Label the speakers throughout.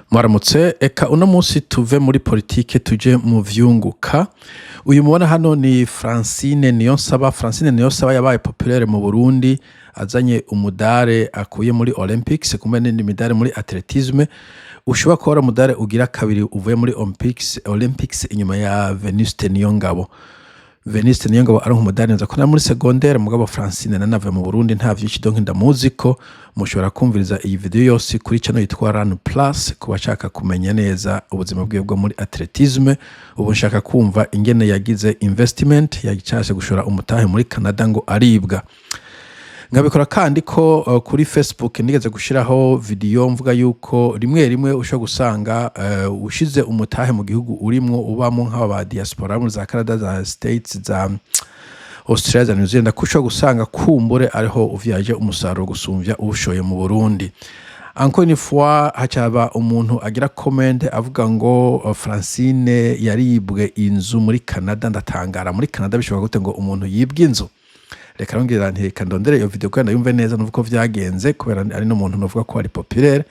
Speaker 1: Mwaramutse. Eka uno munsi tuve muri politike tuje mu vyunguka. Uyu mubona hano ni Francine Niyonsaba. Francine Niyonsaba yabaye populaire mu Burundi azanye umudare akuye muri Olympics, kumbe n'indi midare muri athlétisme. Ushobora kuba ari umudare ugira kabiri uvuye muri Olympics inyuma ya Venuste Niyongabo. Venuste Niyongabo ari umudari nza ko na muri secondaire, mugabo Francine nanavuye mu Burundi, nta vyinshi donc ndamuzi ko mushobora kumviriza iyi video yose kuri channel yitwa Run Plus ku bashaka kumenya neza ubuzima bwiwe bwo muri athlétisme. Ubu nshaka kumva ingene yagize investment, yashaka gushora umutahe muri Canada ngo aribwa. Nkabikora kandi ko kuri Facebook nigeze gushiraho video mvuga yuko rimwe rimwe ushobora gusanga ushize umutahe mu gihugu urimwo ubamo, nk'aba ba diaspora muri za Canada, za States, za Australia, za New Zealand, ko ushobora gusanga kumbure ariho uvyaje umusaruro gusumvya uwushoye mu Burundi. Encore une fois hacaba umuntu agira comment avuga ngo Francine yaribwe inzu muri Canada. Ndatangara, muri Canada bishoboka gute ngo umuntu yibwe inzu? Reka nongera nti reka ndondere iyo video kugira ndayumve neza nuvuga ko vyagenze, kubera ari n'umuntu novuga ko ari populaire.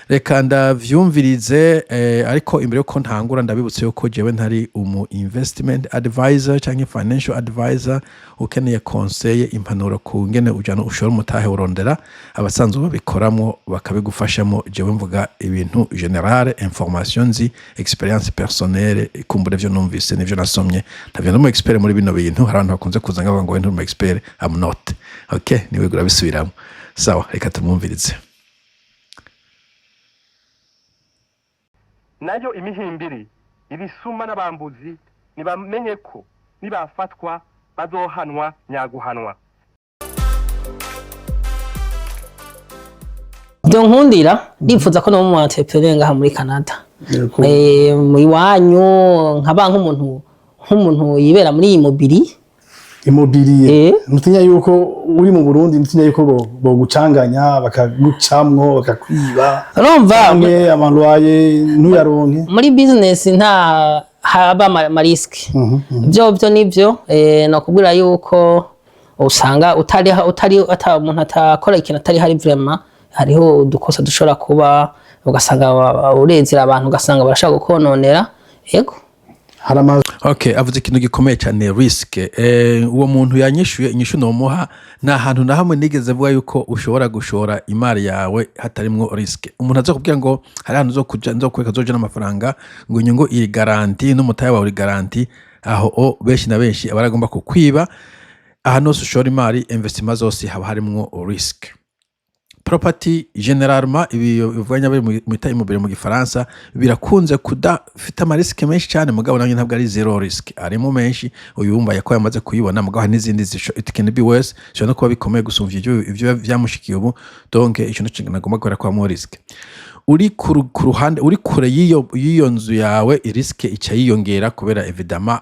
Speaker 1: Reka ndavyumvirize, ariko imbere yuko ntangura ndabibutse yuko jewe ntari umu investment advisor canke financial advisor. Ukeneye conseil, impanuro ku ngene ujana ushora umutahe, urondera abasanzwe babikoramwo bakabigufashamo. Jewe mvuga ibintu général, information nzi, expérience personnelle, kumbura ivyo numvise n'ivyo nasomye. Ntavyo ndi umu expert muri bino bintu. Hari abantu bakunze kuza ngavuga ngo we nturi umu expert. I'm not. Okay, niwe gurabisubiramo. Sawa, reka tumwumvirize.
Speaker 2: Nayo imihimbiri, ibisuma n'abambuzi ntibamenye ko nibafatwa bazohanwa nyaguhanwa.
Speaker 3: Ibyo nkundira, ndifuza ko no mu entrepreneur ngaha muri Canada. Mu iwanyu nkaba nk'umuntu yibera muri immobilier.
Speaker 4: Immobilier?
Speaker 3: Eh.
Speaker 4: Nutinya yuko uri mu Burundi, nutinya yuko bogucanganya, bakagucamwo, bakakwiba?
Speaker 3: Urumva,
Speaker 4: canke ama loyer ntuyaronke?
Speaker 3: Muri business nta haba ama risque. Byo nivyo, nakubwira yuko usanga utari ata umuntu atakora ikintu atari hari, vraiment hariho udukosa dushobora kuba, ugasanga urezera abantu, ugasanga barashaka kukononera, yego.
Speaker 4: Hari amazu.
Speaker 1: Okay, avuze ikintu gikomeye cyane, risque. Uwo muntu yanyishuye inyishu nomuha, nta hantu na hamwe nigeze avuga yuko ushobora gushora imari yawe hatarimwo risque. Umuntu aza kubwira ngo hari ahantu uzokuja, nzokwereka uzoja n'amafaranga, ngo inyungu iri garantie n'umutahe wawe uri garanti, aho o benshi na benshi aba aragomba kukwiba. Ahantu hose ushora imari, investissement zose, haba harimwo risque. Property généralement, ibi bivuganya bari mwita immobilier mu Gifaransa, birakunze kudafite ama risque menshi cyane, mugabo nayo ntabwo ari zéro risque, arimo menshi. Uyu wumva ko yamaze kuyibona, mugabo hari n'izindi it can be worse, bishobora no kuba bikomeye gusumvya ivyo vyamushikiye ubu. Donc ico nico nagomba kubera ko habamo risque. Uri ku ruhande, uri kure y'iyo nzu yawe, risque ica yiyongera, kubera évidemment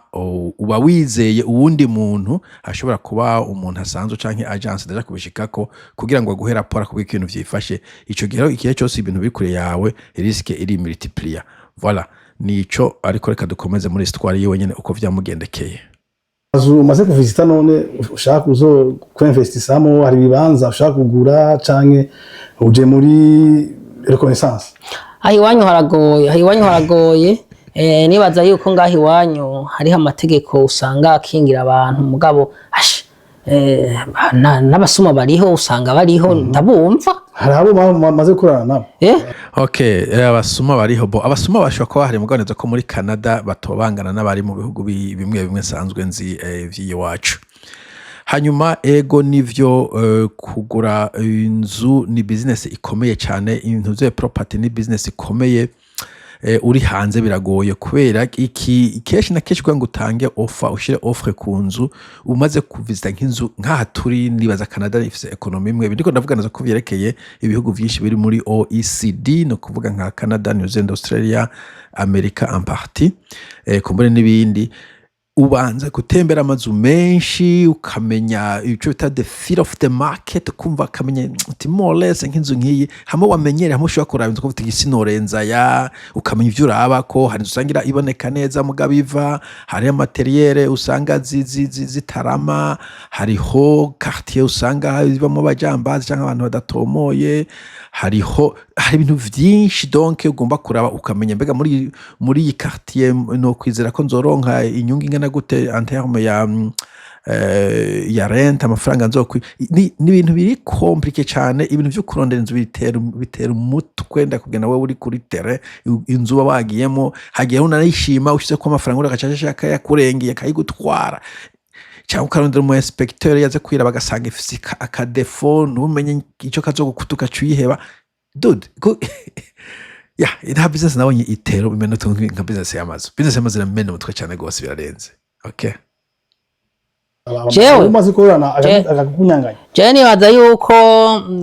Speaker 1: uba wizeye uwundi muntu, ashobora kuba umuntu asanzwe canke agence ndaja kubishikako, kugira ngo aguhe rapport akubwire ko ibintu vyifashe. Ico gihe rero, igihe cyose ibintu biri kure yawe, risque iri multiplier. Voilà, nico. Ariko reka dukomeze muri histoire yiwe nyene uko vyamugendekeye.
Speaker 4: Umaze kuvisita none ushaka uzo kwinvestisamo, hari ibibanza ushaka kugura canke uje muri reconnaissance?
Speaker 3: Aho iwanyu haragoye, aho iwanyu haragoye. Nibaza yuko ngaho iwanyu hariho amategeko usanga akingira abantu, mugabo ash, n'abasuma bariho, usanga bariho, ndabumva.
Speaker 4: Hari abo maze gukorana nabo.
Speaker 1: Okay, abasuma bariho bo, abasuma bashobora kuba bahari, mugabo neza ko muri Canada batobangana n'abari mu bihugu bimwe bimwe nsanzwe nzi vy'iwacu. Hanyuma ego nivyo, kugura inzu ni business ikomeye cyane. Inzu ze property ni business ikomeye. Uri hanze biragoye, kubera iki? Kenshi na kenshi kugira ngo utange offer, ushire offre ku nzu, umaze kuvisita nk'inzu nk'aha turi, nibaza Canada ifise économie imwe. Ndiko ndavuga neza ko vyerekeye ibihugu vyinshi biri muri OECD, no kuvuga nka Canada, New Zealand, Australia, America en partie, kumbure n'ibindi. Ubanza gutembera amazu menshi, ukamenya ico bita the feel of the market, ukumva, ukamenya uti more or less nk'inzu nk'iyi, hamwe wamenyereye, hamwe ushobora kuraba inzu ukavuga uti sinorenza ya, ukamenya ivyo uraba, ko hari inzu usanga iboneka neza mugabo iva hariho matériel usanga zitarama, hariho quartier usanga ibamo abajambazi canke abantu badatomoye, hari ibintu vyinshi. Donc ugomba kuraba, ukamenya mbega muri iyi quartier no kwizera ko nzoronka inyungu ingana gute en terme ya rente, amafaranga nzokwi. Ni ibintu biri compliqué cyane. Ibintu vyo kurondera inzu bitera umutwe. Ndakubwira nawe uri kuri terrain, inzu uba wagiyemo, hagiye unarayishima, ushize ko amafaranga, uri agacaca ashaka yakurengeye akayigutwara, cyangwa ukarondera umu inspecteur yaze kwiraba, agasanga ifise aka défaut, ntumenye ico kazogukuta, ugaca uyiheba. Dude, ya nta business nabonye itera imena umutwe nka business y'amazu. Business y'amazu iramena umutwe cyane rwose, birarenze, okay.
Speaker 3: Jewe?
Speaker 4: Umaze korana akakunyanganya?
Speaker 3: Jewe nibaza yuko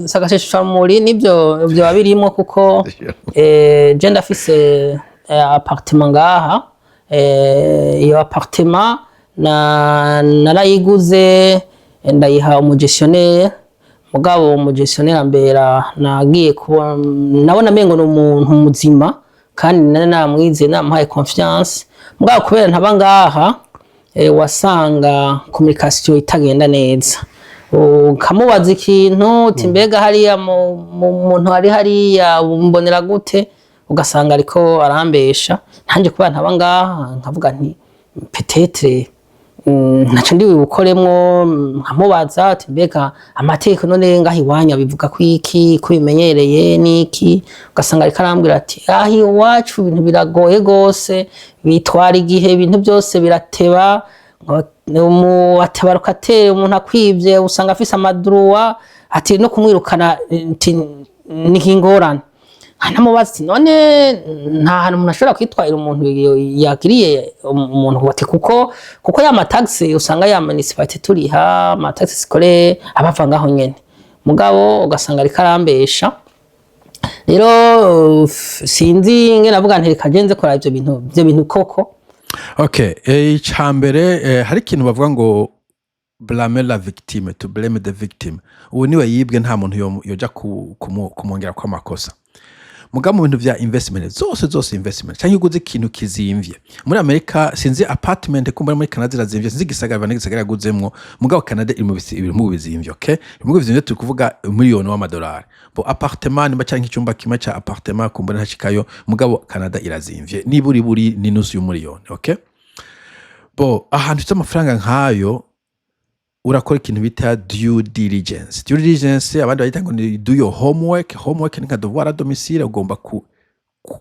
Speaker 3: sagasheshamuri nibyo byoba birimo, kuko je ndafise appartement ngaha. Iyo appartement na narayiguze, ndayiha umugestionnaire, mugabo umugestionnaire ambera nagiye kuba nabona mengo ni umuntu muzima, kandi nari namwize, namuhaye confiance. Mugabo kubera ntaba ngaha, wasanga communication itagenda neza. Ukamubaza ikintu uti mbega hariya muntu ari hariya mbonera gute, ugasanga ariko arambesha. Ntanjye kubera ntaba ngaha, nkavuga nti peut-être ntaco ndi bukoremwo. Nkamubaza ati mbega amategeko none ngaha iwanyu abivuga ko iki, ko bimenyereye niki? Ugasanga ariko arambwira ati aho iwacu ibintu biragoye gose, bitwara igihe, ibintu byose birateba. Ateba locataire, umuntu akwivye usanga afise ama droits, ati no kumwirukana nti ni nk'ingorane. Hanamubaza ati none nta hantu umuntu ashobora kwitwarira umuntu yagiriye umuntu? Ati kuko ya ma taxes usanga ya municipalité turiha, ama taxes scolaire abava ngaho nyene. Mugabo ugasanga ariko arambesha. Rero sinzi ingene avuga nti reka nje kora ivyo bintu koko.
Speaker 1: Okay, icambere, hari ikintu bavuga ngo blâmer la victime, to blame the victim. Ubu niwe yibwe, nta muntu yoja kumwongera kw'amakosa. Mugabo mu bintu vya investment zose zose, investment cyangwa uguze ikintu kizimvye muri Amerika, sinzi apartment kumba muri Canada zirazimvye, sinzi igisagara n'igisagara yaguzemwo, mugabo Canada iri mu iri mu bizimvye. Okay, iri mu bizimvye, turi kuvuga miliyoni w'amadolari. Bo appartement nimba canke icyumba kimwe ca appartement, kumbura ntashikayo, mugabo Canada irazimvye, niburi buri ni nusu y'umuriyoni. Okay, bo ahantu ufite amafaranga nk'ayo, urakora ikintu bita due diligence. Due diligence abandi bayita ngo ni do your homework. Homework ni nka devoir à domicile. Ugomba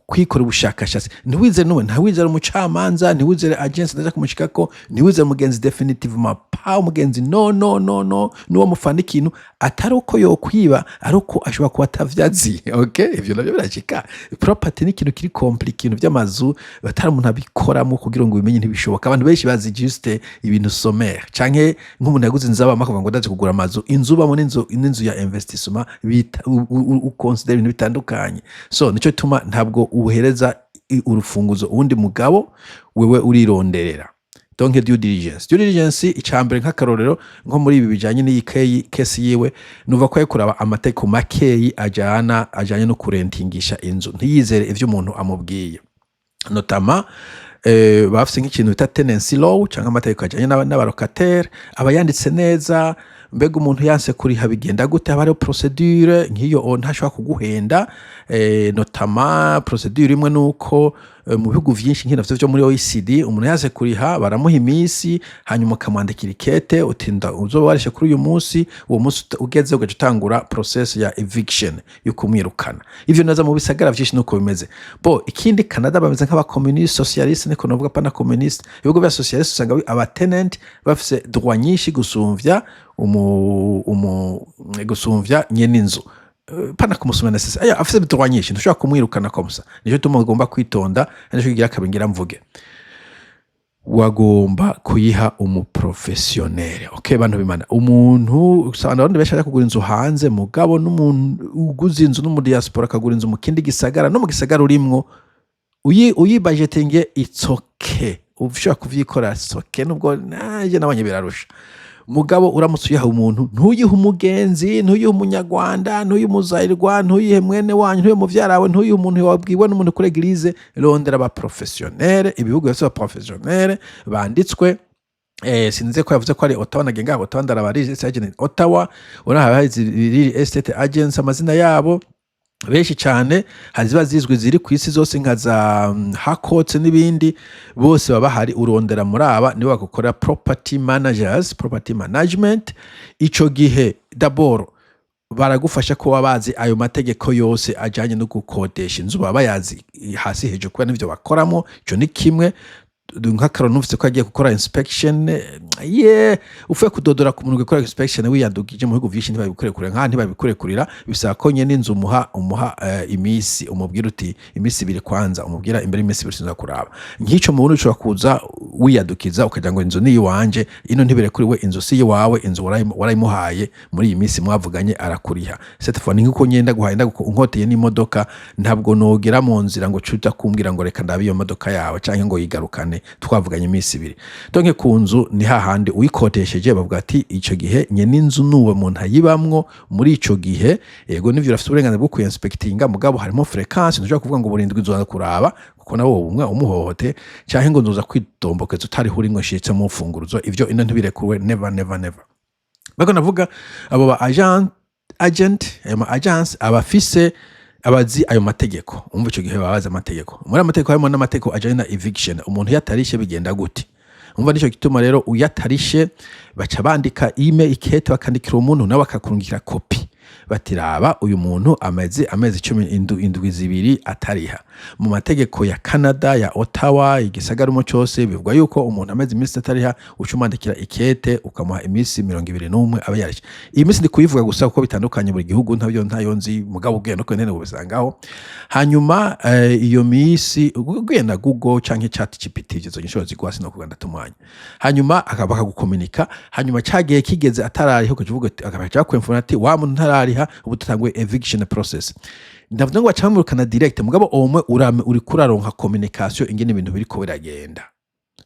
Speaker 1: kwikora ubushakashatsi. Ntiwizere n'uwe, ntiwizere umucamanza, ntiwizere agence ndaja kumushikako, ntiwizere umugenzi, définitivement pas umugenzi. No, no, no, no, n'uwo mufana ikintu, atari uko yokwiba, ari uko ashobora kuba atavyazi. Okay, ivyo navyo birashika. Property ni ikintu kiri compliqué. Ibintu vy'amazu batari umuntu abikoramo kugira ngo ubimenye ntibishoboka. Abantu benshi bazi juste ibintu sommaire, canke nk'umuntu yaguze inzu abamo akavuga ngo ndaje kugura amazu. Inzu ubamo n'inzu ya investissement bita uconsidera ibintu bitandukanye. So nico gituma ntabwo uhereza urufunguzo uwundi mugabo, wewe urironderera. Donc due diligence, due diligence. Icambere, nk'akarorero, nko muri ibi bijanye n'iyi case yiwe, nuva ko kuraba amategeko makeyi ajanye no kurentingisha inzu, ntiyizere ivyo umuntu amubwiye. Notamment bafise nk'ikintu bita tenancy law cyangwa amategeko ajanye n'aba locataire, aba yanditse neza. Mbega umuntu yanse kuriha bigenda gute? Haba hariho procédure nk'iyo, ntashobora kuguhenda. Notamment procédure imwe nuko mu bihugu vyinshi nk'ino vyo muri OECD, umuntu yanse kuriha baramuha iminsi, hanyuma ukamwandikira ikete utinda uzoba warishe kuri uyu munsi. Uwo munsi ugeze, ugaca utangura process ya eviction, yo kumwirukana. Ivyo naza mu bisagara vyinshi nuko bimeze. Bo ikindi, Canada bameze nk'abakommuniste socialiste, niko novuga, pana communiste. Ibihugu vya socialiste usanga aba tenant bafise droit nyinshi gusumvya umu, umu gusumvya nyene inzu. Pana kumusumira nécessaire, aya afise droit nyinshi, ntushobora kumwirukana comme ça. Nico gituma ugomba kwitonda. Nico kigira kabiri ngira mvuge, wagomba kuyiha umu professionnel. Okay, bantu bimana, umuntu usanga abarundi benshi baja kugura inzu hanze, mugabo n'umuntu uguze inzu no mu diaspora, akagura inzu mu kindi gisagara, no mu gisagara urimwo, uyibajetinge, it's okay. Ushobora kuvyikora soke, nubwo naje nabonye birarusha. Mugabo uramutse uyiha umuntu, ntuyihe umugenzi, ntuyihe Umunyarwanda, ntuyihe Umuzayirwa, ntuyihe mwene wanyu, ntuyihe muvyara wawe, ntuyihe umuntu wabwiwe n'umuntu kuri église. Rondera aba professionnel. Ibihugu bifise aba professionnel banditswe. Sinzi ko yavuze ko ari Ottawa, nagenga Ottawa, ndaraba real estate agent Ottawa, urahaba hari real estate agents, amazina yabo benshi cyane, hari ziba zizwi ziri ku isi zose nka za Harcourts n'ibindi, bose baba bahari. Urondera muri aba nibo bagukora property managers, property management. Ico gihe d'abord baragufasha kuba bazi ayo mategeko yose ajanye no gukodesha inzu, baba bayazi hasi hejuru kubera n'ivyo bakoramo. Ico ni kimwe. Nk'akarorero, numvise ko agiye gukora inspection, ye ufuye kudodora ku muntu gukora inspection wiyandukije. Mu bihugu vyinshi ntibabikurekurira, nkaha ntibabikurekurira. Bisaba ko nyene inzu umuha imisi, umubwira uti imisi 2 kwanza, umubwira imbere y'imisi 2 sinza kuraba. Nk'ico mu Burundi ushobora kuza wiyadukiza ukagira ngo inzu ni iwanje. Ino ntibirekuriwe, inzu si iwawe, inzu warayimuhaye muri iyi minsi mwavuganye, arakuriha. Cette fois ni nkuko nyenda guhaye unkoteye n'imodoka, ntabwo nogera mu nzira ngo cuza kumbwira ngo reka ndabe iyo modoka yawe canke ngo yigarukane twavuganye iminsi 2. Donc ku nzu ni hahandi uyikodesheje bavuga ati ico gihe nyene inzu nuwe muntu ayibamwo muri ico gihe. Yego nivyo, urafite uburenganzira bwo kuinspectinga, mugabo harimo fréquence. Ntushobora kuvuga ngo burindwi nzoza kuraba, kuko nawe wowe umwe umuhohote, canke ngo nzoza kwitombokeza utariho uri ngo nshitse mu mfunguruzo. Ivyo ino ntibirekuwe, never, never, never. Bako navuga abo ba agent, ayo ma agence abafise abazi ayo mategeko. Umva, ico gihe baba bazi amategeko. Muri ayo mategeko harimo n'amategeko ajanye na eviction: umuntu iyo atarishe bigenda gute? Umva, nico gituma rero uyatarishe baca bandika ime ikete, bakandikira umuntu, nawe akakurungikira kopi, bati raba uyu muntu amaze amezi 10, indwi 2 atariha. Mu mategeko ya Canada, ya Ottawa, igisagara cyose, bivugwa yuko umuntu amaze iminsi atariha uca umwandikira ikete, ukamuha iminsi 21 aba yarishe. Iyi minsi ndi kuyivuga gusa kuko bitandukanye buri gihugu, ntabyo ntayo nzi, mugabo ubwiye no kwene ubisangaho. Hanyuma iyo minsi ugiye na Google canke Chat GPT, izo nyinshi ziguha, sinokuvuga ndatumwanya. Hanyuma akaba akagukominika. Hanyuma cagiye kigeze atarariha, ukaca uvuga ati, akaba yakwemfuna ati wa muntu ntarariha, ubu dutanguye eviction process. Ndavuga ngo bacamurukana direct, mugabo omwe urame uri kuraronka communication ingene ibintu biriko biragenda.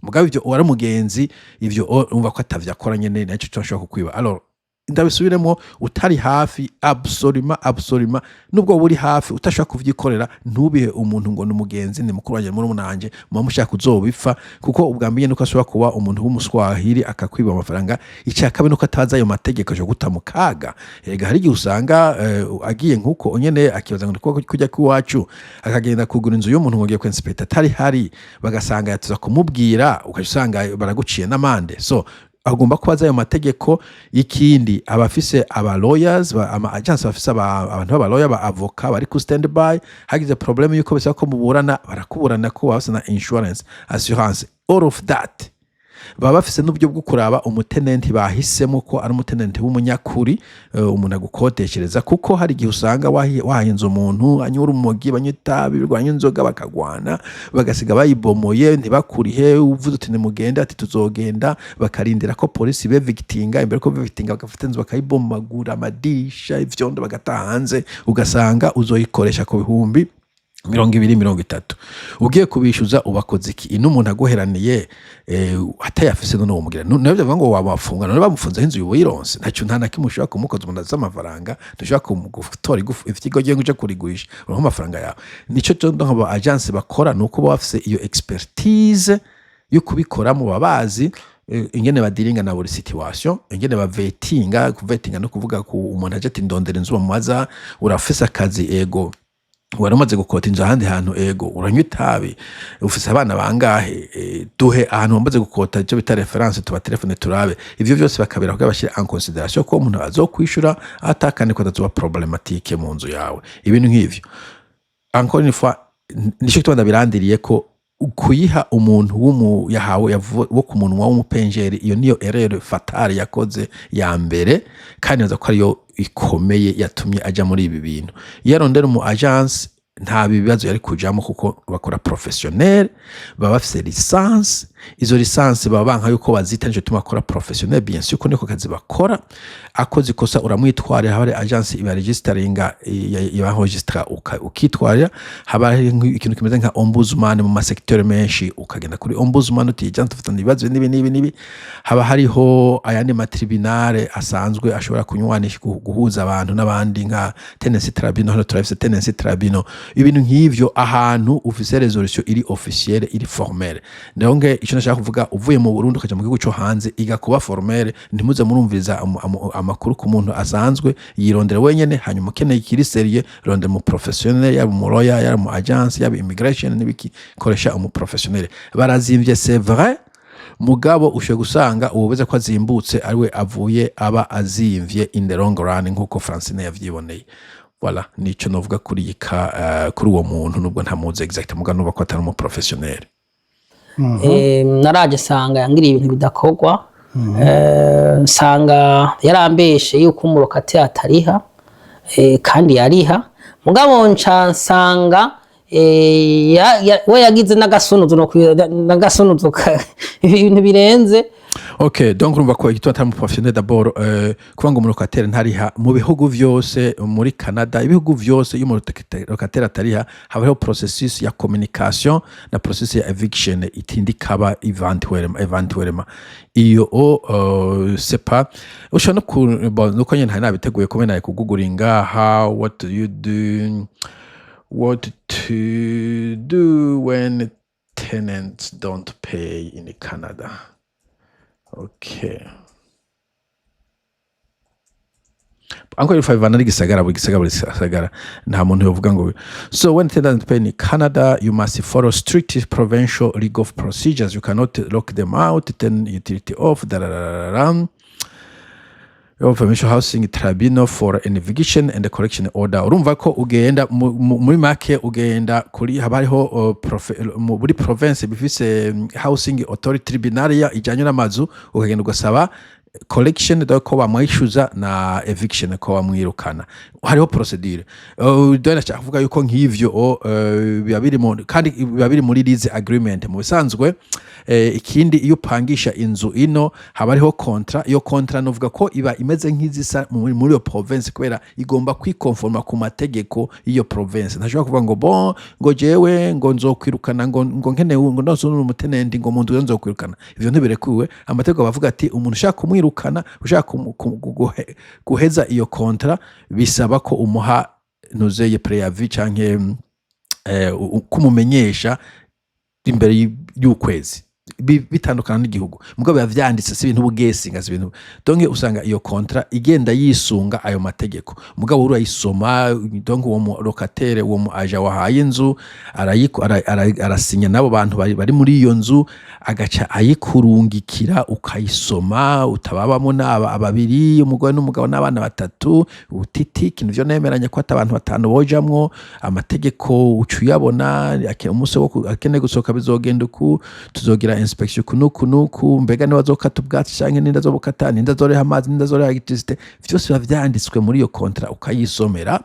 Speaker 1: Mugabo ivyo wari umugenzi, ivyo urumva ko atavyo akora nyene, naco cyo kukwiba. Alors ndabisubiremo: utari hafi, absolument, absolument, nubwo wowe uri hafi utashobora kuvyikorera, ntubihe umuntu ngo ni umugenzi, ni mukuru wanje, muri wanje, muba mushaka kuzobipfa. Kuko ubwa mbere nuko ashobora kuba umuntu w'umuswahili akakwiba amafaranga. Icya kabiri nuko atazi ayo mategeko, ashobora guta mu kaga. Erega hari igihe usanga agiye nkuko nyene akibaza ngo ndiko kujya kw'iwacu, akagenda kugura inzu y'umuntu ngo agiye kwinspecta atari hari, bagasanga yatuza kumubwira, ukaca usanga baraguciye n'amande. So agomba kuba azi ayo mategeko. Ikindi, abafise aba lawyers, ama agence bafise abantu b'aba lawyer, ba avocat bari ku stand by. Hagize problème yuko bisaba ko muburana, barakuburana, ko bafise na insurance, assurance, all of that. Baba bafise n'uburyo bwo kuraba umu tenant bahisemo ko ari umu tenant w'umunyakuri, umuntu agukodeshereza. Kuko hari igihe usanga wahinze umuntu anywa urumogi, banywa itabi, banywa inzoga, bakagwana, bagasiga bayibomoye, ntibakurihe. Uvuze uti nimugende, ati tuzogenda, bakarindira ko polisi bevictinga. Imbere ko bevictinga, bagafata inzu bakayibomagura, amadirisha, ivyondo, bagata hanze, ugasanga uzoyikoresha ku 20,000, 30,000 ugiye kubishyuza. Ubakoze iki? Ino umuntu aguheraniye atayafise, none womubwira nabyo bivuga ngo wabafunga? None bamufunzeho inzu uyironse, ntacyo, nta na kimwe ushobora kumukoza. Umuntu azi amafaranga, ntushobora gutora igufu ikigo ugiye uje kurigurisha uronke amafaranga yawe. Nico cyo nk'aba agence bakora, ni uko baba bafise iyo expertise yo kubikoramo, baba bazi ingene badealinga na buri situation, ingene bavettinga. Kuvettinga no kuvuga ku umuntu aje ati ndondera inzu, bamubaza: urafise akazi? Ego. Wari umaze gukota inzu ahandi hantu? Ego. Uranywa itabi? Ufise abana bangahe? Duhe ahantu wamaze gukota, icyo bita référence, tuba telefone turabe. Ivyo vyose bakabira kugira bashyire en considération ko umuntu azokwishura atakandi, ko atazoba problématique mu nzu yawe, ibintu nk'ivyo. Encore une fois, nico gituma ndabirandiriye ko kuyiha umuntu w'umu yahawe wo ku munwa w'umupenjeri, iyo niyo erreur fatale yakoze ya mbere, kandi nibaza ko ariyo ikomeye yatumye aja muri ibi bintu. Iyo arondera umu agence nta bibazo yari kujamo, kuko bakora professionnel, baba bafise licence. Izo licence baba banka yuko bazita, nico gituma akora professionnel, bien sûr ko niko kazi bakora. Akoze ikosa uramwitwarira, haba hari agence iba registeringa, iba registra, ukitwarira. Haba hari ikintu kimeze nka ombudsman mu ma secteur menshi, ukagenda kuri ombudsman uti: "Agence dufitanye ibibazo n'ibi n'ibi n'ibi." Haba hariho ayandi ma tribunal asanzwe ashobora kunywanisha, guhuza abantu n'abandi, nka tenancy tribunal. Hano turafise tenancy tribunal, ibintu nk'ivyo, ahantu ufise resolution iri officielle, iri formelle. Donc ico nashaka kuvuga, uvuye mu Burundi ukaja mu gihugu co hanze, iga kuba formelle. Ntimuze murumviriza amakuru ku muntu asanzwe, yirondera wenyene. Hanyuma ukeneye ikiri sérieux, rondera mu professionnel, yaba mu lawyer, yaba mu agence, yaba immigration n'ibiki, koresha umu professionnel. Barazimvye, c'est vrai, mugabo ushoboye gusanga uwubuze ko azimbutse ariwe avuye aba azimvye in the long run, nkuko Francine yavyiboneye. Voilà, nico novuga kuri iyi ka kuri uwo muntu, nubwo ntamuzi exact, mugabo nuba ko atari umu professionnel.
Speaker 3: Naraje nsanga yangiriye ibintu bidakorwa. Nsanga yarambeshe yuko umu locataire atariha, kandi yariha. Mugabo nca nsanga we yagize n'agasunuzo n'agasunuzo ibintu birenze.
Speaker 1: Ok, donc urumva ko igituma atari umu professionnel, d'abord kuvuga ngo umu locataire ntariha, mu bihugu vyose, muri Canada, ibihugu vyose, iyo umu locataire atariha haba hariho processus ya communication na processus ya eviction itindi ikaba éventuellement. Iyo o c'est pas ushobora no ku, bon, nuko nyene ntari nabiteguye kuba naye kuguguringa ngaha. What do you do, what to do when tenants don't pay in Canada? Okay. Encore une fois, bivana n'igisagara, buri gisagara, buri gisagara. Nta muntu yovuga ngo. So when tenants pay in Canada, you must follow strict provincial legal procedures. You cannot lock them out, turn utility off, da da da da da. Provincial Housing Tribunal for an eviction and a collection order. Urumva ko ugenda muri make ugenda kuri, haba hariho muri province bifise housing authority, tribunal ijanye n'amazu, ukagenda ugasaba collection, donc ko bamwishyuza, na eviction, ko bamwirukana. Hariho procedure. Donc ndashaka kuvuga yuko nk'ivyo biba biri mu, kandi biba biri muri lease agreement mu bisanzwe. Ikindi, iyo upangisha inzu ino haba hariho contrat. Iyo contrat novuga ko iba imeze nk'izisa muri iyo province, kubera igomba kwikonforma ku mategeko y'iyo province. Ntashobora kuvuga ngo bon, ngo jewe ngo nzokwirukana, ngo nkeneye ngo ndose umu tenant, ngo mu nzu nzokwirukana. Ivyo ntibirekuwe. Amategeko bavuga ati umuntu ushaka kumwirukana, ushaka guheza iyo contrat, bisaba ko umuha ntuzeye préavis canke kumumenyesha imbere y'ukwezi. Bitandukana n'igihugu, mugabo biba vyanditse, si ibintu bugesinga, si ibintu. Donc usanga iyo contrat igenda yisunga ayo mategeko, mugabo urayisoma. Donc uwo mu locataire, uwo mu agent wahaye inzu, arasinya n'abo bantu bari muri iyo nzu, agaca ayikurungikira ukayisoma, utababamo n'aba ababiri, umugore n'umugabo n'abana batatu, utiti ikintu vyo nemeranye ko ati abantu batanu bojamwo. Amategeko uca uyabona, umunsi wo akeneye gusohoka bizogenda uku, tuzogira inspection uku nuku nuku, mbega niba azokata ubwatsi canke ninde azobukata, ninde azoreha amazi, ninde azoreha électricité, vyose biba vyanditswe muri iyo contrat, ukayisomera.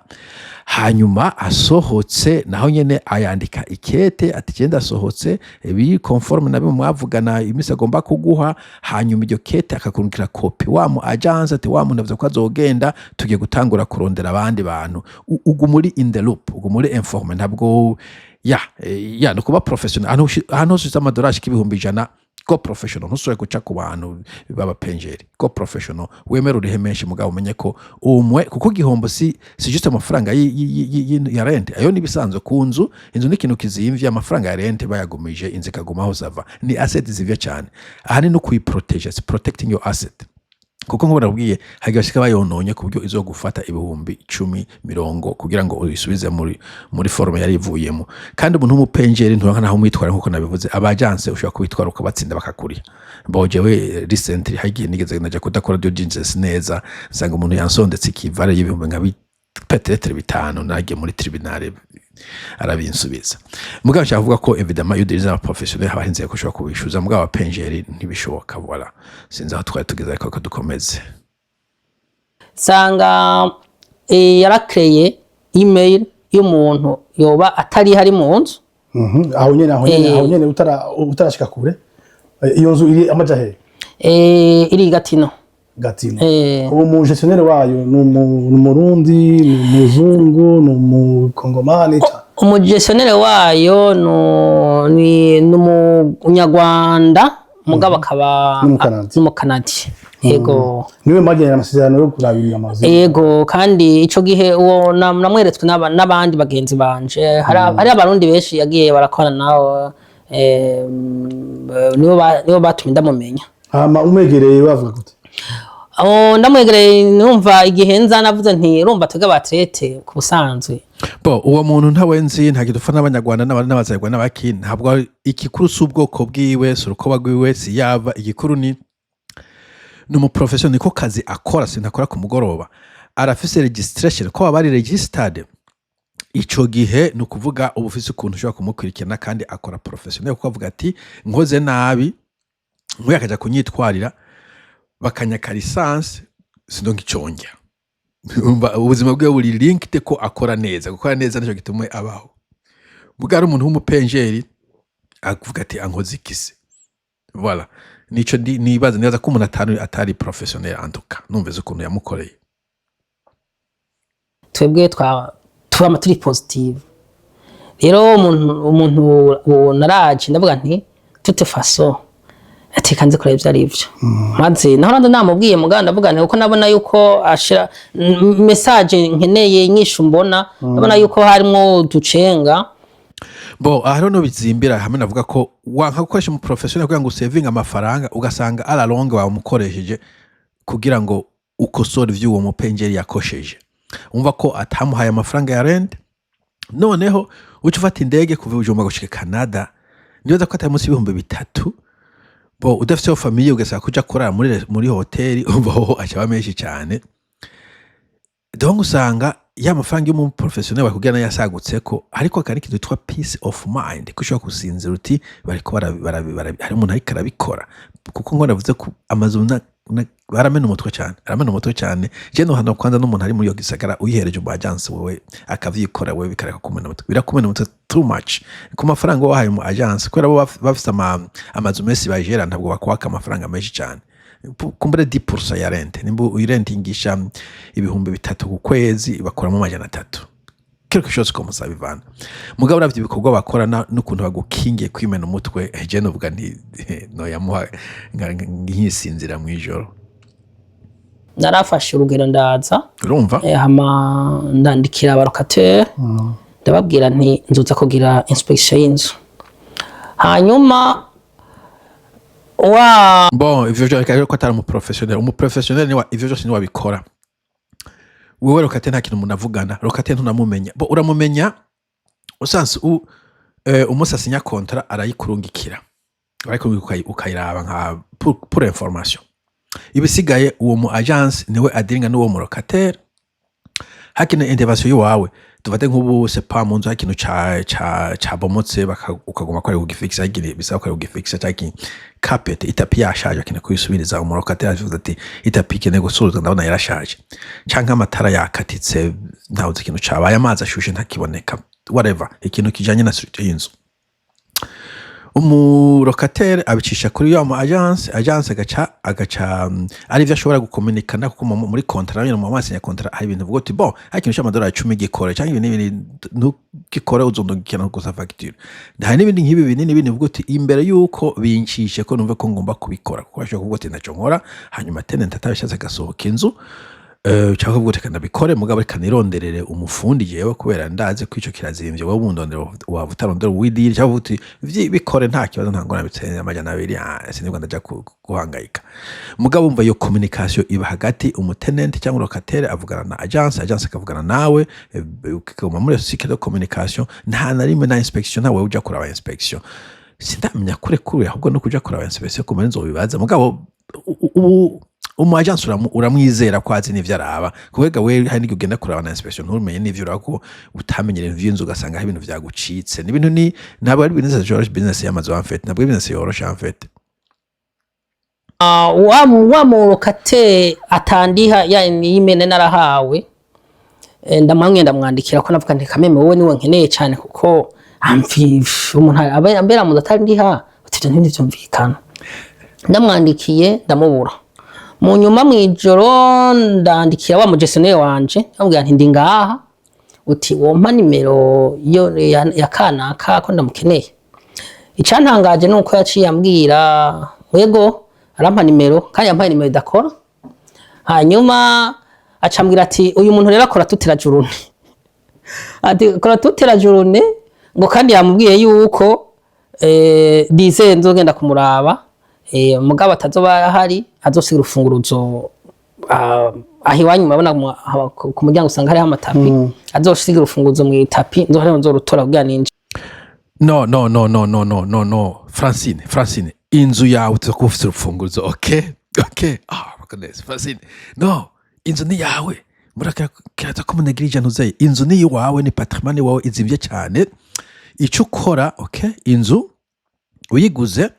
Speaker 1: Hanyuma asohotse naho nyene ayandika ikete ati: "Genda, asohotse biri conforme na bimwe mwavugana, iminsi agomba kuguha." Hanyuma iryo kete akakurungikira kopi wa mu agence, ati: "Wa muntu avuze ko azogenda, tugiye gutangura kurondera abandi bantu." Uguma uri in the loop, uguma uri informé. Ntabwo ya ya no kuba professionnel. Ahantu hose ufise amadolari ashika 100,000, go professional. Ntusubire guca ku bantu b'abapenjeri, go professional. Wemere urihe menshi, mugabo umenye ko umwe, kuko igihombo si juste amafaranga ya rent, ayo ni ibisanzwe ku nzu. Inzu ni ikintu kizimvye, amafaranga ya rent bayagumije inzu ikagumaho, ça va. Ni asset zivye cyane, ahanini no kuyiproteger, si protecting your asset, kuko nk'ubu nabwiye hagiye bashika bayononye ku buryo izogufata 10,000, 20 kugira ngo uyisubize muri forme yari ivuyemo. Kandi umuntu w'umupenjeri nturonka naho umwitwara. Nkuko nabivuze, aba agence ushobora kubitwara ukabatsinda bakakuriha. Bojewe recently hagiye nigeze naja kudakora due diligence neza, nsanga umuntu yansondetse ikivare y'ibihumbi nka peut-être 5, nagiye muri tribunal arabinsubiza. Mugabo nshaka kuvuga ko évidemment iyo udiriza aba professionnel haba hari inzira ko ushobora kubishuza, mugabo abapenjeri ntibishoboka. Voilà, sinzi aho twari tugeze, ariko ko dukomeze.
Speaker 3: Nsanga yarakreye email y'umuntu yoba atari hari mu nzu.
Speaker 4: Aho nyene, aho nyene, aho nyene utarashika kure. Iyo nzu iri amaja he?
Speaker 3: Iri Gatino.
Speaker 4: Gatino.
Speaker 3: Eh.
Speaker 4: Uwo mu gestionnaire wayo ni Umurundi, ni umuzungu, ni umukongomani?
Speaker 3: Umugestionnaire wayo ni umunyarwanda, mugabo akaba
Speaker 4: N'Umukanadi.
Speaker 3: N'Umukanadi, yego.
Speaker 4: Niwe mwagiranye amasezerano yo kurabirira amazu?
Speaker 3: Yego, kandi ico gihe uwo namweretswe n'abandi bagenzi banje. Hari Abarundi benshi yagiye barakorana nawe, nibo batumye ndamumenya.
Speaker 4: Hama umwegereye bavuga gute?
Speaker 3: Oh, ndamwegereye, numva igihe nza navuze nti: "Urumva, twebwe aba athlètes ku busanzwe."
Speaker 1: Bo, uwo muntu ntawe nzi, nta dupfa n'Abanyarwanda n'Abazayirwa n'abaki. Ntabwo igikuru si ubwoko bwiwe, si urukoba rwiwe, si yava. Igikuru ni umuprofession, niko kazi akora, sintakora ku mugoroba. Arafise registration, ko baba ari registered. Ico gihe ni ukuvuga uba ufise ukuntu ushobora kumukurikirana, kandi akora professionnel, kuko avuga ati: "Nkoze nabi, nk'uyu akaja kunyitwarira bakanyaka licence, sindonka icongera." Urumva, ubuzima bwe buri linked ko akora neza. Gukora neza nico gituma abaho. Muga ari umuntu w'umupenjeri, avuga ati: "Ankoze ikise?" Voilà, nico nibaza ko umuntu atari professionnel, en tout cas numvise ukuntu yamukoreye.
Speaker 3: Twebwe twama turi positive. Rero umuntu uwo naraje ndavuga nti: "Toute façon, ati nzi kureba ibyo ari byo." Maze naho nandi namubwiye, mugabo ndavuga nti kuko nabona yuko ashira message nkeneye nyinshi, mbona ndabona yuko harimwo uducenga.
Speaker 1: Bo, aha rero no bizimbira hamwe. Navuga ko wanka gukoresha umu professionnel kugira ngo usevinge amafaranga, ugasanga à la longue wamukoresheje kugira ngo ukosore ivyo uwo mupenjeri yakosheje. Umva ko atamuhaye amafaranga ya rent, noneho uca ufata indege kuva Bujumbura gushika Canada, nibaza ko atari munsi y'3000. Bo, udafise famille, ugasaba kuja kurara muri hoteli, umva ho aca menshi cyane. Donc usanga ya mafaranga y'umu professionnel bakubwira nayo yasagutseko, ariko akari ikintu cyitwa peace of mind, ko ushobora gusinzira uti: "Bariko hari umuntu ariko arabikora." Kuko ngo navuze ko amazu baramena umutwe cyane, aramena umutwe cyane. Je no hano kwanza n'umuntu ari muri iyo gisagara, uyihereje umu agence wewe akavyikora, wewe bikareka kumena umutwe. Birakumena umutwe too much ku mafaranga wahaye mu agence, kubera bo bafise amazu menshi bajera, ntabwo bakwaka amafaranga menshi cyane. Kumbure 10% ya rent. Nimba uyirentingisha 3000 ku kwezi, bakuramo 300, quelque chose comme ça, bivana. Mugabo uravye ibikorwa bakora n'ukuntu bagukingiye kwimena umutwe, je novuga nti noyamuha nkisinzira mw'ijoro.
Speaker 3: Narafashe urugero ndaza.
Speaker 1: Urumva.
Speaker 3: Hama ndandikira aba locataires, ndababwira nti: "Nzoza kugira inspection y'inzu." Hanyuma wa
Speaker 1: Bon, ivyo vyo reka ko atari umuprofessionnel. Umuprofessionnel niwa ivyo vyose niwabikora. Wewe locataire nta kintu munavugana, locataire ntunamumenya. Bo, uramumenya usanse umunsi asinya contrat, arayikurungikira, arayikurungikira ukayiraba nka pour information. Ibisigaye uwo mu agence niwe adiringa n'uwo mu locataire. Hakina intervention yiwawe, dufate nk'ubu c'est pas mu nzu hari ikintu ca cabomotse, ukaguma ko ari kugifixa, hagiye bisaba ko ari kugifixa, canke carpet, itapi yashaje, akeneye kuyisubiriza. Umu locataire avuze ati: "Itapi ikeneye gusubizwa, ndabona yarashaje," canke amatara yakatitse, ntawuzi ikintu cabaye, amazi ashushe ntakiboneka, whatever, ikintu kijanye na structure y'inzu, umu locataire abicisha kuri ya mu agence. Agence agaca ari ivyo ashobora gukominikana, kuko muri contrat nyene mu masinya contrat hari ibintu uvuga uti: "Bon, hari ikintu c'amadolari 10 gikore, canke ibi n'ibindi ntugikore, uzondungikira gusa facture." Hari n'ibindi nk'ibi binini bindi uvuga uti: "Imbere yuko bincishe ko numve ko ngomba kubikora," kuko ashobora kuvuga uti: "Ntaco nkora," hanyuma tenant atabishatse agasohoka inzu, cyangwa kuvuga uti: "Reka ndabikore, mugabo reka nironderere umufundi jewe, kubera ndazi ko ico kirazimvye." Wowe wundondera, waba utarondera uwidiri, cyangwa uvuga uti: "Bikore, nta kibazo, nta ngorane, bitse 200, sinibwo ndaja guhangayika." Mugabo umva, iyo communication iba hagati, umu tenant cyangwa locataire avugana na agence, agence akavugana nawe, ukaguma muri cycle de communication. Nta na rimwe na inspection, ntawe uja kuraba inspection. Sindamenya kure kure, ahubwo no kuja kuraba inspection kumenya nzobibaza. Mugabo ubu umu agence uramwizera ko azi n'ivyo araba, kubega we hari n'igihe ugenda kuraba na inspection ntumenye n'ivyo uraba, ko utamenyera ibintu vy'inzu, ugasanga hari ibintu vyagucitse. Ni ibintu ni ntabwo ari business yoroshe, business y'amazu en fait ntabwo ari business yoroshe en fait.
Speaker 3: Ah, wa mu locataire atandiha ya y'imene narahawe. Ndamwamwe ndamwandikira ko navuga nti: "Kameme, wowe niwe nkeneye cyane, kuko amfi umuntu aba ambera mu atandiha," uti: "Ibyo ntibyumvikana." Ndamwandikiye, ndamubura. Mu nyuma mw'ijoro ndandikira wa mugestionnaire wanje, ndamubwira nti: "Ndi ngaha, uti wompa nimero yo ya kanaka ko ndamukeneye." Icantangaje nuko yaciye ambwira yego, arampa nimero, kandi yampaye nimero idakora. Hanyuma acambwira ati: "Uyu muntu rero akora toute la journée," ati: "Akora toute la journée," ngo kandi yamubwiye yuko dize nzogenda kumuraba, mugabo atazoba ahari, azosiga urufunguruzo aho iwanyu murabona ku muryango usanga hariho amatapi, azosiga urufunguruzo mu itapi, nzohora nzorutora kugira ninjire.
Speaker 1: No, no, no, no, no, no, no, no, Francine, Francine, inzu yawe tuza kuba ufite urufunguzo. Okay, ah, my goodness, Francine, no, inzu ni yawe. Murakiraza ko munegirije ntuzeye, inzu ni iwawe, ni patrimoine iwawe, izimvye cyane. Icyo ukora, okay, inzu uyiguze,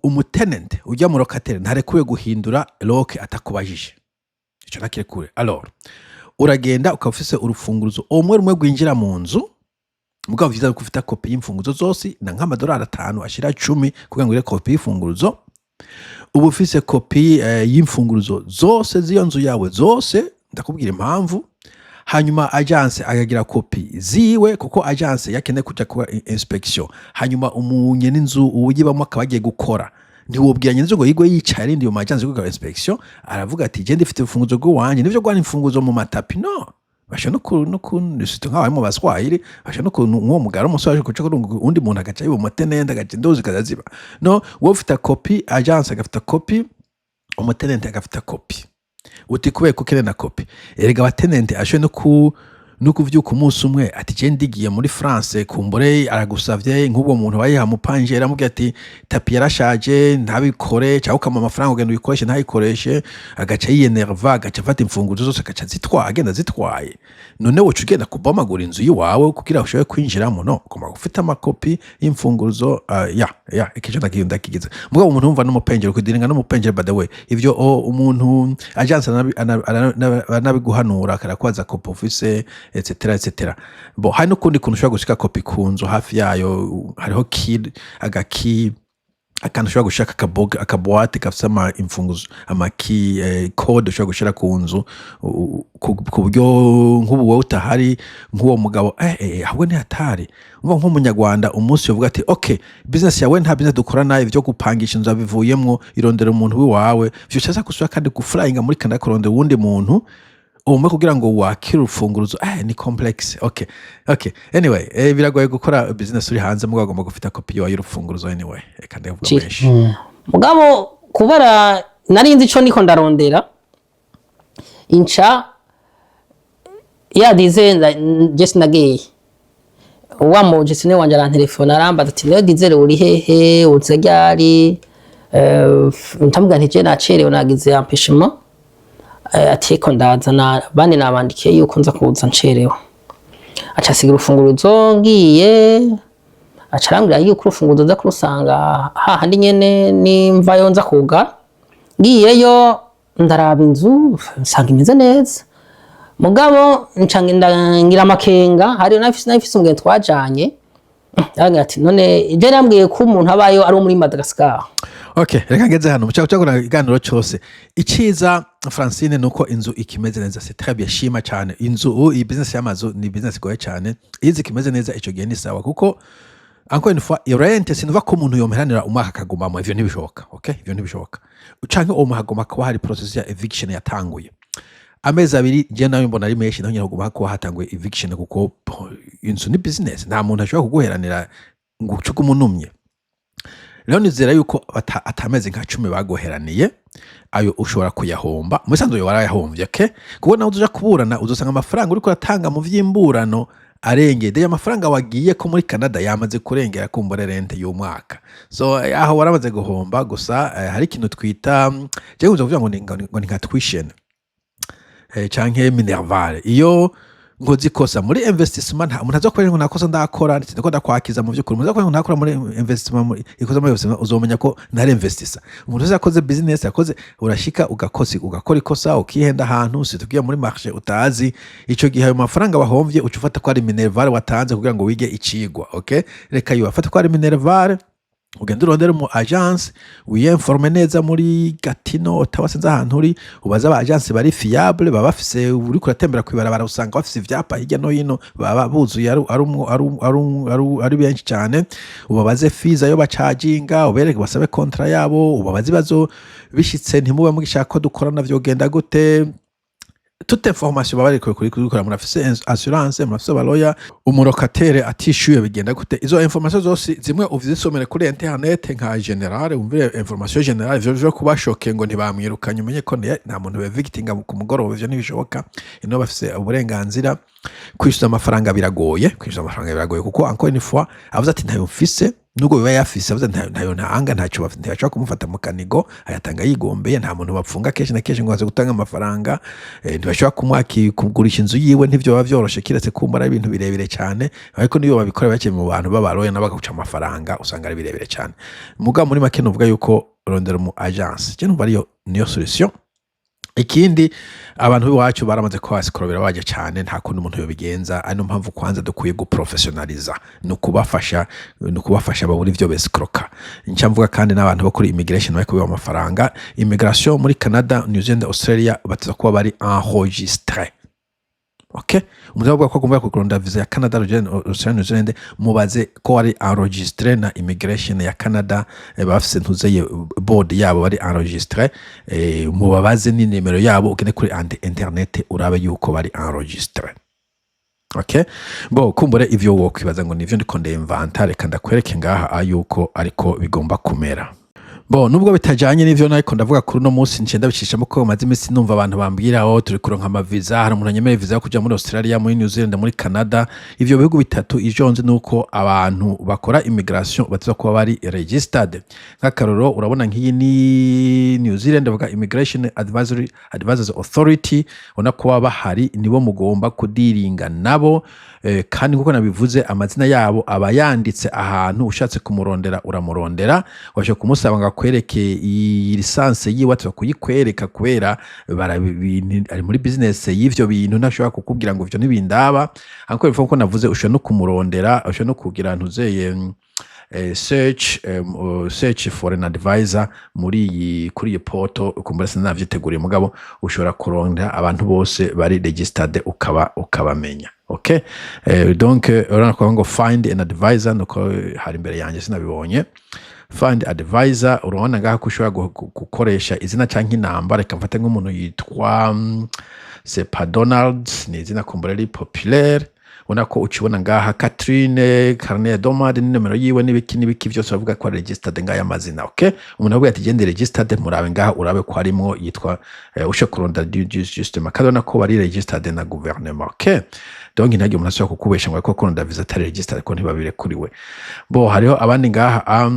Speaker 1: umutenant ujya mu locataire ntarekuwe guhindura lock atakubajije. Ico ntakirekure. Alors uragenda ukaba ufise urufunguruzo umwe rumwe rwinjira mu nzu. Mugabo vyiza ko ufite kopi y'imfunguzo zose, na nk'amadolari 5 ashira 10 kugira ngo ugire kopi y'imfunguruzo. Uba ufise kopi y'imfunguruzo zose z'iyo nzu yawe zose. Ndakubwira impamvu. Hanyuma agence akagira kopi ziwe, kuko agence yakeneye kuja kuba inspection. Hanyuma umunyene inzu uyibamo akaba agiye gukora, ntiwobwira nyene inzu ngo yigwe yicaye arindiye mu agence gukora inspection. Aravuga ati: "Je ndifite urufunguzo rw'iwanje." Nivyo gwana imfunguzo mu matapi, no basha no ku surtout nk'abari mu Baswahili, basha no ku nk'uwo mugara umusore aje kuca kuri undi muntu, agaca yiba umutenente, agaca indozi ikaza ziba. No wowe ufite kopi, agence agafita kopi, umutenente agafita kopi. Uti kubera ko ukeneye na kopi? Erega abatenente ashoboye no kuvyuka umunsi umwe ati: "Je ndigiye muri France." Kumbure aragusavye nk'ubwo muntu bayiha mupanje, aramubwira ati: "Tapi yarashaje, ntabikore," cyangwa ukamuha amafaranga, ugenda uyikoreshe, ntayikoreshe, agaca yiyenerva, agaca afata imfunguzo zose, agaca zitwaye, agenda zitwaye. None woca ugenda kubomagura inzu y'iwawe kugira ushobore kwinjiramo? No ugomba gufite amakopi y'imfunguzo. Ya ikico ndakigize. Mugabo umuntu wumva n'umupenjero kudiringa n'umupenjero, by the way, ivyo umuntu agence aranabiguhanura, akarakwaza kopi ufise, etc etc. Bon, hari n'ukundi kuntu ushobora gushika kopi ku nzu, hafi yayo hariho key, agaki, akantu ushobora gushaka, akaboîte gafise ama imfunguzo, amaki code ushobora gushira ku nzu, ku buryo nk'ubu wowe utahari, nk'uwo mugabo, ahubwo ni hatari. Umva, nk'umunyarwanda umunsi uvuga ati: "Okay, business yawe, nta business dukorana, ivyo gupangisha inzu abivuyemwo, irondera umuntu w'iwawe," vyocaza gusubira kandi guflyinga muri Canada kurondera uwundi muntu umwe kugira ngo wakire urufunguruzo. Ni complexe. Okay, anyway, biragoye gukora business uri hanze, mugabo agomba gufita kopi yawe y'urufunguruzo. Anyway, reka ndavuga
Speaker 3: Chiri.
Speaker 1: menshi.
Speaker 3: Mugabo kubera nari nzi ico niko ndarondera, inca ya dize je sinagiye. Wa mu gestionnaire wanje arantelefona, arambaza ati: "Niyo dizere, uri hehe? Uza ryari?" Ndamubwira nti: "Je nacerewe, nagize empêchement." Ati: "Eko ndaza na bane, nabandikiye yuko nza kuza ncerewe." Aca asiga urufunguruzo. Ngiye, aca arambwira yuko urufunguruzo nza kurusanga hahandi nyene nimvayo nza kugara. Ngiyeyo, ndaraba inzu, nsanga imeze neza, mugabo nca ngira amakenga. Hari nafise umugenzi twajanye, arambwira ati: "None ibyo yambwiye ko umuntu abayo ari uwo muri Madagascar?"
Speaker 1: Okay, reka ngeze hano mucako cyakora iganiro cyose. Iciza, Francine, nuko inzu ikimeze neza, c'est très bien, shima cyane. Inzu ubu, iyi business y'amazu ni business igoye cyane. Iyo inzu ikimeze neza, ico gihe ni sawa, kuko encore une fois, rent, sinuva ko umuntu yomeranira umwaka akagumamo. Ivyo ntibishoboka, okay, ivyo ntibishoboka. Canke uwo muntu kuba hari process ya eviction yatanguye. Amezi 2 je nawe mbona ari menshi, naho nyine kuguma kuba hatanguye eviction, kuko bon, inzu ni business, nta muntu ashobora kuguheranira ngo ucuke umunumye. Rero nizera yuko atamezi nka 10 baguheraniye, ayo ushobora kuyahomba. Mu bisanzwe warayahombye, okay? Kuko nawe uzoja kuburana, uzosanga amafaranga uriko uratanga mu vy'imburano arengeye. Déjà amafaranga wagiye ko muri Canada yamaze kurengera kumbure rente y'umwaka. So aho waramaze guhomba. Gusa hari ikintu twita, jewe nkunze kuvuga ngo ni nka tuition canke minerval. Iyo nkoze ikosa muri investissement, nta umuntu azokora ngo nakosa ndakora, ndiko ndakwakiza. Mu vy'ukuri, umuntu azokora ngo nakora muri investissement, muri ikosa muri investissement, uzomenya ko ntari investissa. Umuntu wese yakoze business, yakoze, urashika ugakosa, ugakora ikosa, ukihenda ahantu, situgiye muri marché utazi. Ico gihe ayo mafaranga wahomvye uca ufata ko ari minerval watanze kugira ngo wige icigwa. Okay, reka yo afate ko ari minerval. Ugende urondere mu agence, wiyinforme neza muri Gatineau, Ottawa, sinzi ahantu uri, ubaze aba agence bari fiable, baba bafise, uriko uratembera kw'ibarabara usanga bafise ivyapa hirya no hino, baba buzuye ari benshi cyane. Ubabaze fees ayo bacharginga, ubereke, basabe contrat yabo, ubabaze ibibazo bishitse ntimube mugishaka ko dukorana, vyogenda gute? Toute information baba bariko kubikora. Murafise assurance? Murafise abaloya? Umulocataire atishyuye bigenda gute? Izo information zose zimwe uzisomere kuri internet nka general, wumvire information general. Ivyo vyo kubashoke ngo ntibamwirukanye, umenye ko nta muntu bevictinga ku mugoroba, ivyo ntibishoboka. Ino bafise uburenganzira. Kwishyuza amafaranga biragoye, kwishyuza amafaranga biragoye, kuko encore une fois avuze ati ntayo mfise, nubwo biba yafise, avuze ntayo ntanga, ntacyo ntibashobora kumufata mu kanigo, ayatanga yigombeye. Nta muntu bapfunga kenshi na kenshi ngo aze gutanga amafaranga. Ntibashobora kumwaki kugurisha inzu yiwe, ntivyo biba vyoroshe, kiretse kumbura ibintu birebire cyane. Ariko niyo babikora bake mu bantu b'abaroya nabo bagaca amafaranga, usanga ari birebire cyane. Mugabo muri make nuvuga yuko rondera mu agence, je numva ariyo niyo solution. Ikindi, abantu b'iwacu baramaze kuba basikorobera baje cyane, nta kundi umuntu yobigenza. Ari no mpamvu kwanza dukwiye guprofessionaliza, ni ukubafasha babura ivyo besikoroka. Nca mvuga kandi n'abantu bo kuri immigration bariko biba amafaranga. Immigration muri Canada, New Zealand, Australia bateza kuba bari enregistré, okay? Umuntu avuga ko agomba kurondera visa ya Canada, Australia, New Zealand, mubaze ko ari enregistré na immigration ya Canada. Bafise ntuzeye board yabo, bari enregistré. Mubabaze ni nimero yabo, ugende kuri internet urabe yuko bari enregistré, okay? Bo kumbure ivyo wokwibaza ngo nivyo ndiko ndemvanta, reka ndakwereke ngaha yuko ariko bigomba kumera. Bo nubwo bitajanye n'ivyo nariko ndavuga kuri uno munsi, nce ndabicishamo ko maze iminsi numva abantu bambwira: "Oh, turi kuronka amaviza, hari umuntu anyemereye viza yo kuja muri Australia, muri New Zealand, muri Canada." Ivyo bihugu bitatu, ivyo nzi nuko abantu bakora immigration bateza kuba bari registered. Nk'akaroro, urabona nk'iyi ni New Zealand, bavuga Immigration Advisory Advisors Authority, ubona ko baba bahari, nibo mugomba kudealinga nabo. Kandi nkuko nabivuze, amazina yabo aba yanditse ahantu, ushatse kumurondera uramurondera, washobora kumusaba ngo akwereke iyi licence yiwe, atuba kuyikwereka kubera ari muri business y'ivyo bintu, ntashobora kukubwira ngo ivyo ntibindaba. Ariko bivuga ko navuze, ushobora no kumurondera, ushobora no kugira ntuzeye search for an advisor muri iyi, kuri iyi portal. Ukumbura sinavyiteguriye, mugabo ushobora kurondera abantu bose bari registered ukabamenya, okay? Donc urabona ko ngo find an advisor, nuko hari imbere yanjye sinabibonye. Find advisor, urabona ngaha ko ushobora gukoresha izina canke inamba. Reka mfate nk'umuntu yitwa c'est pas Donald, ni izina kumbura ari populaire. Ubona ko ucibona ngaha Catherine Carnet Domad, ni nomero yiwe n'ibiki n'ibiki byose, bavuga ko ari registered ngaya amazina, okay? Umuntu avuga ati gende registered, murabe ngaha, urabe ko harimo yitwa ushe kurondera justement, kandi ubona ko bari registered na gouvernement, okay? Donc ntihagire umuntu ashobora kukubesha ngo ariko kurondera visa atari registered, ko ntibabirekuriwe. Bo hariho abandi ngaha,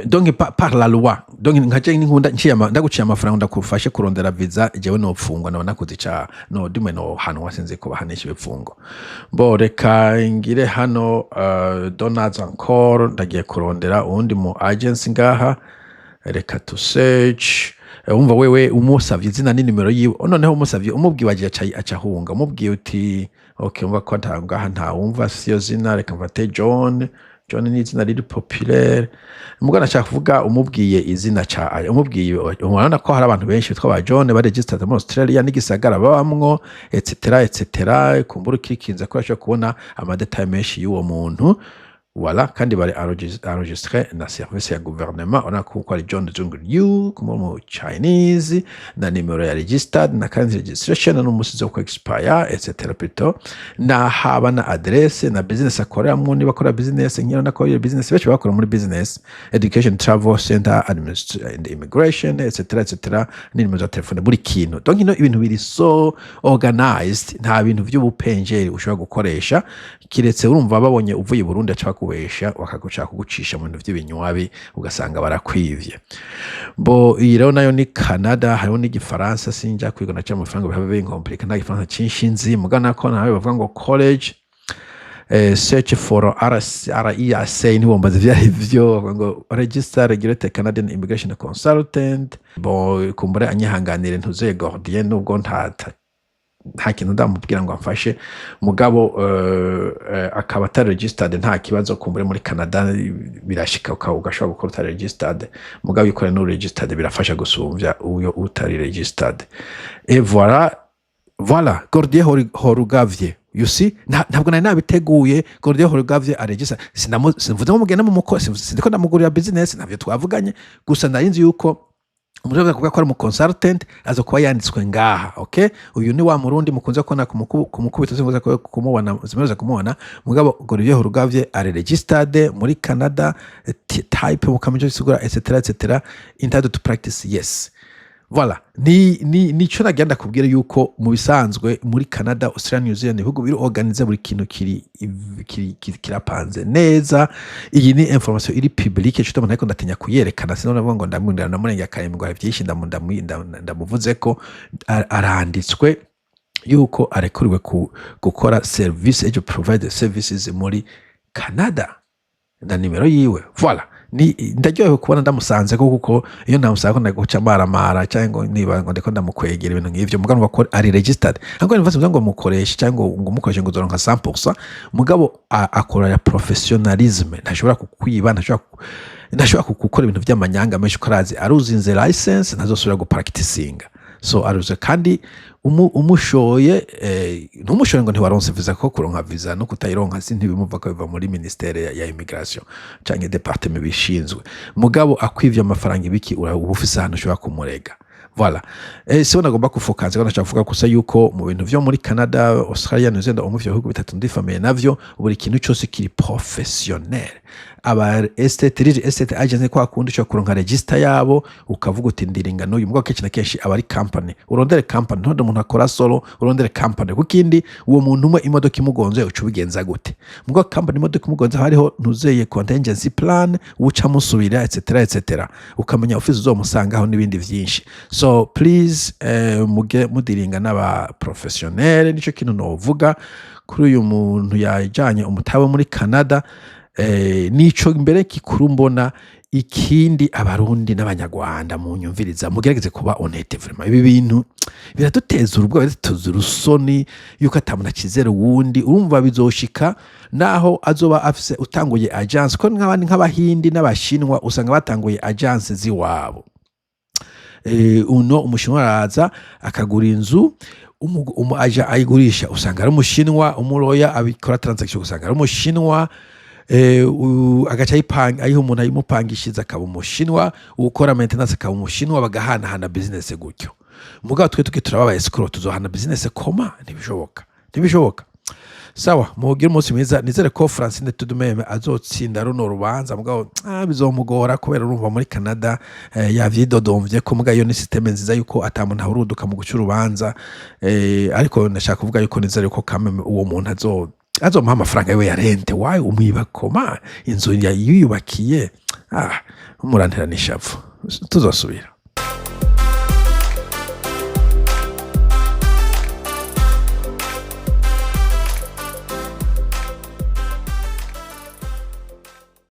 Speaker 1: donc par la loi, donc nka je ninkunda nciye ndaguciye amafaranga ndakufashe kurondera visa, jewe nopfungwa, naba nakoze icaha, no dimwe no hanwa, sinzi ko bahanisha ibipfungo. Bo reka ngire hano Donald's encore, ndagiye kurondera uwundi mu agency ngaha, reka to search. Wumva wewe umusavye izina n'inimero yiwe, noneho umusavye umubwiye wagiye aca ahunga, umubwiye uti okay, umva ko nta ngaha ntawumva siyo zina, reka mfate John. John ni izina riri populaire, mugabo nashaka kuvuga umubwiye izina ca umubwiye, urabona ko hari abantu benshi bitwa ba John bari registered muri Australia n'igisagara babamwo, etc etc. Kumbura ukikinze ko ashobora kubona amadétails menshi y'uwo muntu. Voilà, kandi bari enregistré na service ya gouvernement. Urabona ko ari John Zung Liu kuma mu Chinese, na nimero ya registered na current registration n'umunsi zo ku expire, etc, plutôt na haba na adresse na business akoreramwo niba akora business nk'iyo nako iyo business benshi bakora muri business, education, travel center, and immigration, etc etc, n'inimero za telefone, buri kintu. Donc ino ibintu biri so organized, nta bintu vy'ubupenjeri ushobora gukoresha, kiretse urumva babonye uvuye i Burundi aca bakubesha, bakagushaka kugucisha mu bintu vy'ibinywabi, ugasanga barakwivye. Bo iyi rero nayo ni Canada, hariho n'igifaransa, sinja kwiga na cy'amafaranga biba bincompliqua, nta gifaransa cinshi nzi. Mugana ko nawe bavuga ngo college, search for RC, REAC, ntibombaze ivyo ari vyo, bavuga ngo register regulated Canadian immigration consultant. Bon, kumbure anyihanganire ntuzeye Gordien, nubwo nta Nta kintu ndamubwira ngo amfashe, mugabo akaba atari registered, nta kibazo. Kumbure muri Canada birashika ugashobora gukora utari registered, mugabo ikora no registered birafasha gusumvya uyo utari registered. Et voilà, voilà Gordier Horugavye, you see, ntabwo nari nabiteguye. Gordier Horugavye aregisa, simvuze ngo mugende mu muko, sindiko ndamugurira business, ntabyo twavuganye. Gusa nari nzi yuko umuntu kuvuga ko ari umu consultant aza kuba yanditswe ngaha. Okay, uyu ni wa Murundi mukunze kubona ku mukubito, simvuze ko kumubona, simuze kumubona. Mugabo Gordier Horugavye ari registered muri Canada, type mukamenya bisigura, etc etc, entitled to practice, yes. Voilà, ni nico nagira ndakubwira yuko mu bisanzwe muri Canada, Australia, New Zealand, ibihugu biri organisé, buri kintu kiri kirapanze neza. Iyi ni information iri publique cyo umuntu, ariko ndatinya kuyerekana. Sinone navuga ngo ndamwindira ndamurenge akarembo ngo byinshi ndamuvuze ko aranditswe yuko arekuriwe gukora service, agent provide services muri Canada na nimero yiwe. Voilà, ni ndaryohewe kubona ndamusanze ko, kuko iyo ntamusanze ko ndaguca maramara cyangwa ngo niba ngo ndiko ndamukwegera ibintu nk'ivyo. Mugabo numva ko ari registered, ahubwo niba ngo mukoreshe cyangwa ngo umukoreshe ngo uzoronka 100%, mugabo akora ya professionalisme, ntashobora kukwiba, ntashobora gukora ibintu by'amanyanga menshi, ko arazi aruzinze license ntazosubira gupracticinga. So aruze kandi umushoye, ntumushoye ngo ntiwaronse visa, ko kuronka visa no kutayironka si ntibimuva ko biva muri ministère ya immigration canke département bishinzwe. Mugabo akwivye amafaranga ibiki, uba ufise ahantu ushobora kumurega. Voilà, sibo nagomba kufokaza ko ndashaka kuvuga gusa yuko mu bintu vyo muri Canada, Australia, New Zealand, mu bihugu bitatu ndifamiye navyo, buri kintu cyose kiri professionnel. Aba estate, real estate agents, kwa kundi ushobora kuronka register yabo ukavuga uti ndiringa n'uyu. Mugabo kenshi na kenshi aba ari company. Urondere company, ntonde umuntu akora solo, urondere company, kuko indi uwo muntu umwe imodoka imugonze uca ubigenza gute? Mugabo company imodoka imugonze hariho ntuzeye contingency plan, uca musubira, etc etc, ukamenya office uzomusangaho n'ibindi vyinshi. So please, muge mudiringa n'aba professionnel. Nico kintu novuga kuri uyu muntu yajanye umutabe muri Canada. Nico mbere kikuru mbona. Ikindi, Abarundi n'Abanyarwanda munyumviriza, mugerageze kuba honnête vraiment. Ibi bintu biraduteza urubwa, biraduteza urusoni yuko atamuntu akizera uwundi. Urumva bizoshika naho azoba afise utanguye agence, ko nk'abandi nk'Abahindi n'Abashinwa usanga batanguye agence ziwabo. Uno Umushinwa araza akagura inzu, aja ayigurisha usanga ari Umushinwa, umuroya abikora transaction usanga ari Umushinwa, agaca ayipanga ayiha umuntu ayimupangishiza akaba Umushinwa, ukora maintenance akaba Umushinwa, bagahanahana business gutyo. Mugabo twe tuke turaba escroc, tuzohana business koma? Ntibishoboka, ntibishoboka. Sawa, mugire umunsi mwiza. Nizere ko Francine Tudumeme azotsinda runo rubanza, mugabo bizomugora kubera urumva muri Canada yavyidodomvye ko. Mugabo iyo ni système nziza yuko ata muntu ahuruduka mu guca urubanza. Ariko ndashaka kuvuga yuko nizere ko kameme uwo muntu azomuha amafaranga yiwe ya rente. Wayi umwiba koma inzu yiyubakiye? Murantera n'ishavu, tuzosubira.